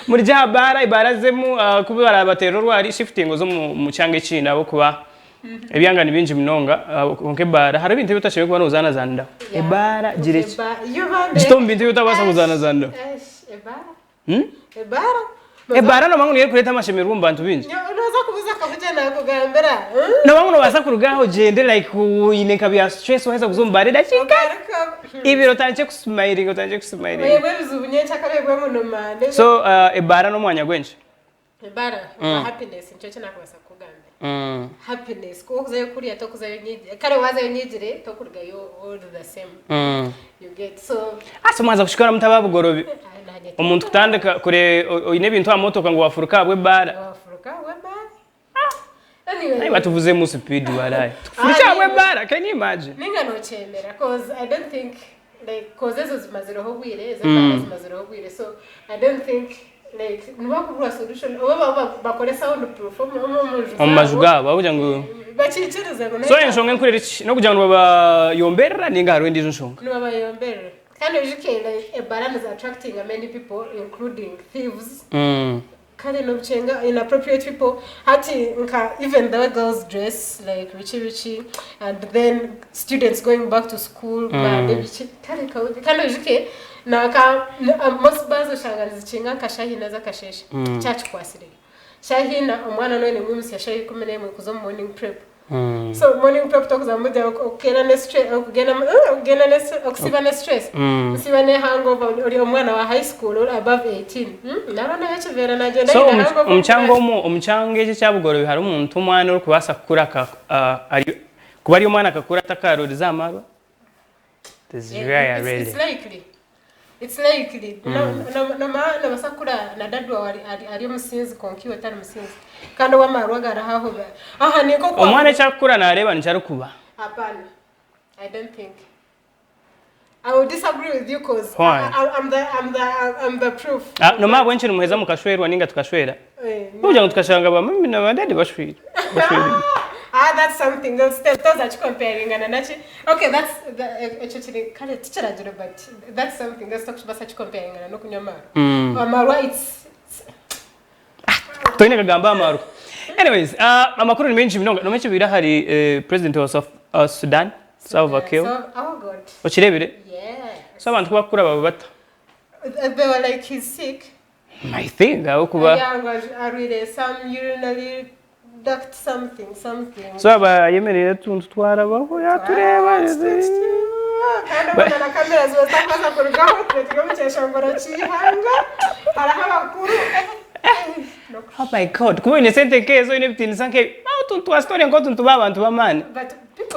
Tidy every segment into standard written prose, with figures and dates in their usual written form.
Murigye aha baara, ebaara zemu ku baraabateerera orwari, shifting oze omu kyanga ekindi ahabw'okuba ebyanga ni bingi munonga kwonka ebaara hariho ebintu ebi otashemereire kuba nozaanazaaniraho. Ebaara gira ki? Gite omu bintu ebi otakubaasa kuzaanazaaniraho. Ebaara noomanya ngu niyo erikureeta amashemererwa omu bantu baingi. Noomanya ngu noobaasa kuruga aha ogyende like oine nka bya stress waaheza kuza omu baara edakiika ibiri otandikye kusimayiringa otandikye kusimayiringa. So ebaara n'omwanya gw'enki? Ebara mm. happiness nikyo kinakubaasa kukugambira mm. happiness ku okuzayo kurya tokuzayo nyigire kare wazayo nyigire tokurugayo all the same mm. you get so ase mwaza kushikora mutaba bugorobi omuntu kutandika kure oine ebintu aha motoka ngu wafuruka ahabwa ebaara wafuruka ahabwa ebaara ah. Naye batuvuzemu speed walayi. Tukufuruka ahabwa ebaara can you imagine? Ninga nokyemera cause I don't think like cause ezo zimazireho obwire ezo ebaara zimazireho obwire so I don't think like nibakuburwa solution oba baba bakore sound proof omu omu omu nju Omu maju zaabo gaabo ahabw'okugira ngu bakiikirize ngu so enshonga enkuru eri ki? N'okugira ngu nibabayomberera ninga hariho endiijo nshonga? Nibabayomberera kandi oijuke like ebaara nizi attractinga many people including thieves Kare nobukyenga inappropriate people hati nka even the way girls dress like biki biki and then students going back to school bambe biki kare kabi kandi oijuke naka most bars oshanga nizikinga nka shaha ina z'akasheeshe kyakikwasire shaha ina omwana noine mwimutsya shaha 11 kuza omu morning prep So morning prep tokuza mudya okukenda ne stress okugenda okugenda ne okusiba ne stress nsiba ne hangover ori omwana wa high school ori above 18 hmm? naba nayo ekiveera nagyenda So aine omu hangover omu kyanga class. omu omu kyanga eki ekya Bugorobi hariho omuntu omwana orikubaasa kukura aka ari kuba ari omwana akakura atakarorize aha marwa? It is rare It's, really. it's likely. It's likely. No, no, no, ma, nobasa kukura na dad wawe ari, ari, ari omusinzi kwonka iwe otari musinzi. Kandi ow'amarwa garaho aho. Aha ni nk'oku Omwana eki arikukura naareeba nikyo arikuba. Hapana. I don't think. I will disagree with you cause Why? I, I, I'm the, I'm the, I'm the proof. Ah, nomanya ahabw'enki nimuheza mukashwerwa ninga tukashwera? Eh, Nokugira ngu tukashanga ba mummy na ba daddy bashwire. Bashwire. Ah, that's something else. Toza kikomparinga na naki. Okay, that's the ekyo kiri kare tikiragiro but that's something else tokubaasa kikomparinga na n'okunywa amarwa. Amarwa it's Toine kagamba amarwa. Anyways, uh, amakuru ni maingi munonga. Nomanya ekibaire ahari eh, president wa South uh, Sudan, Salva Kiir. So, oh God. Okireebire? Yeah. So abantu ku bakukura baba bata? They were like he's sick. I think ahabw'okuba Yeah, ngu arwire some urinary duct something something. So aba ayemereire otuntu twarabaho yatureeba. Kandi obona na kamera ziba zitakubaasa kurugaho tube turi omu kyeshongoro ky'eihanga hariho abakuru. Oh my God, kuba oine sente nk'ezo oine ebitiinisa nk'ebyo, otuntu twa story nk'otu nituba abantu b'amaani.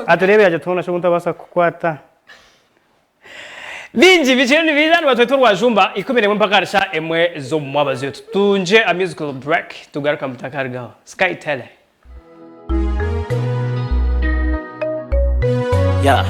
Atureebe yaagira ati hoona shi ogu ntabaasa kukukwata. Bingi bikiriyo nibiija nibatweta orwajumba 11 mpaka ahari shaaha emwe z'omu mwabazyo. Tutungye a musical break tugaruka mutakarugaho. Sky Tele. Yeah.